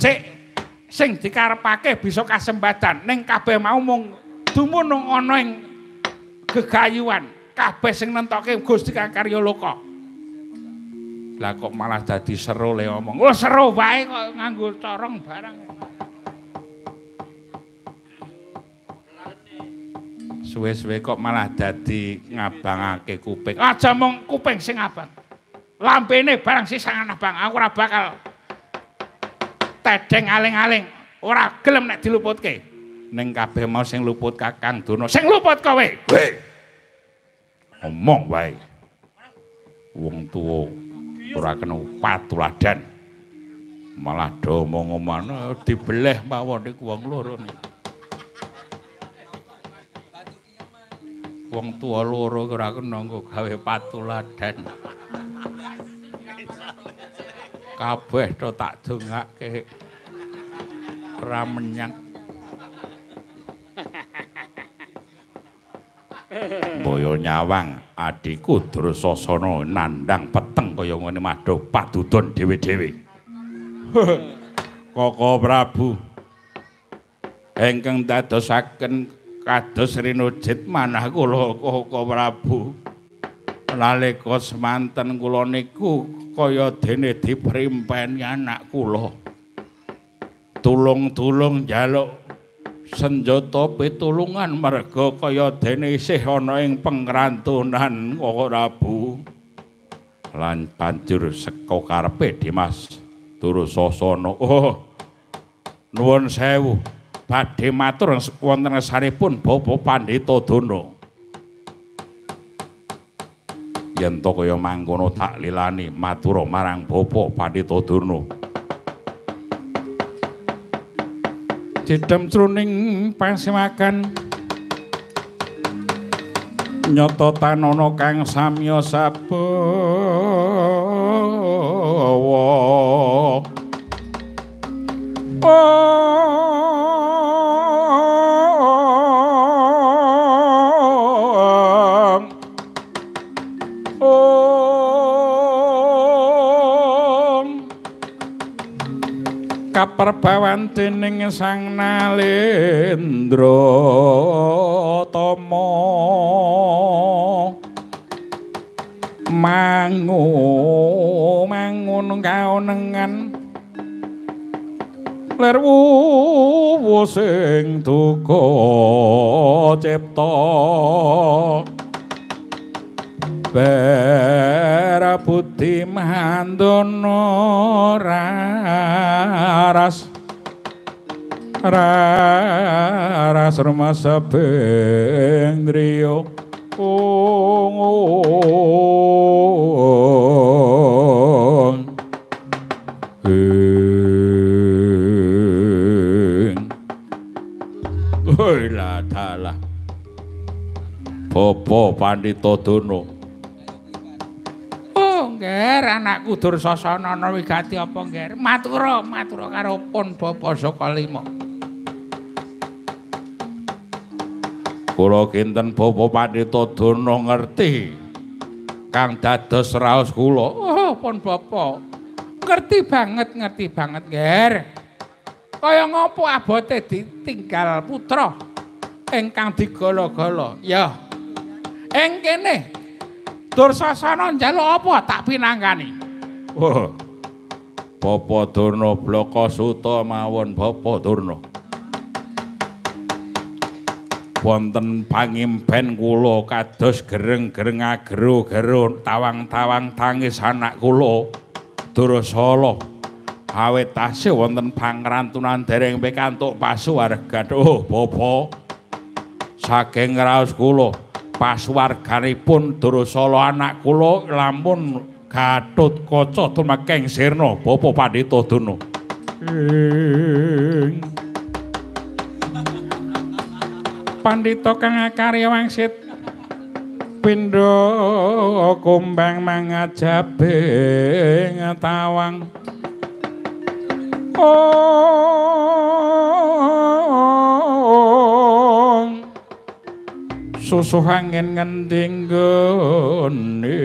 becik sing dikarepake bisa kasembadan ning kabeh mau mung dumunung ana ing gegayuhan kabeh sing nentoke Gusti Kang Karya Loka. Lah kok malah dadi seru le omong. Oh seru wae kok nganggo corong barang. Suwe-suwe kok malah dadi ngabangake kuping. Aja mung kuping sing abang. Lambene barang sisangan abang. Aku ora bakal tedeng aling-aling. Ora gelem nek diluputke. Ning kabeh mau sing luput Kakang Durna. Sing luput kowe. Weh. Omong wae. Wong tuwa ora kena patuladan. Malah do omong-omongan dibeleh mawon niku wong loro niku. Wong tuwa loro ora kena nggo gawe patuladan. Kabeh do tak dongake ora menyang. Boyo nyawang adhiku Dursasana nandhang peteng kaya ngene madha padudon dhewe-dhewe. Koko Prabu ingkang dadosaken kados rinujit manah kula Koko Prabu. Nalika semanten kula niku kaya dene diprimpeni anak kula. Tulung-tulung njaluk senjata pitulungan merga kaya dene isih ana ing pengrantunan Koko Prabu. Lan banjur seka karepe Dimas Dursasana. Oh, nuwun sewu. Badhe matur wonten ngarsanipun Bapak Pandhita Durna. Yen to kaya mangkono tak lilani matur marang Bapak Pandhita Durna. Cidhem jroning pasiwakan nyata tanana kang samya sabawa. Kaperbawan dening Sang Nalendra Tama mangun kaonengan lir wuwu sing duka cipta Bara budi mandono raras raras rumasa bendriyo ong ing lah dalah Bapak Pandhita Durna. Ngger anakku Dursasana ana wigati apa ngger? Matura, matura karo pun Bapak saka lima. Kula kinten Bapak Pandhita Durna ngerti kang dados raos kula. Oh, pun Bapak. Ngerti banget ngger. Kaya ngopo abote ditinggal putra ingkang digala-gala. Ya. Ing kene Dursasana njaluk apa tak pinangkani. Oh. Bapak Durna blaka suta mawon Bapak Durna. Wonten pangimpen kula kados gereng-gereng agero-gero tawang-tawang tangis anak kula Dursala. Awit tasih wonten pangrantunan dereng pikantuk pasuwargan. Oh, Bapak. Saking raos kula pasuwarganipun Dursala anak kula lamun Gatotkaca tumekeng sirna Bapak Pandhita Durna. Pandhita kang akarya wangsit pindha kumbang mangajabing tawang. Ong susuh angin ngendi nggone.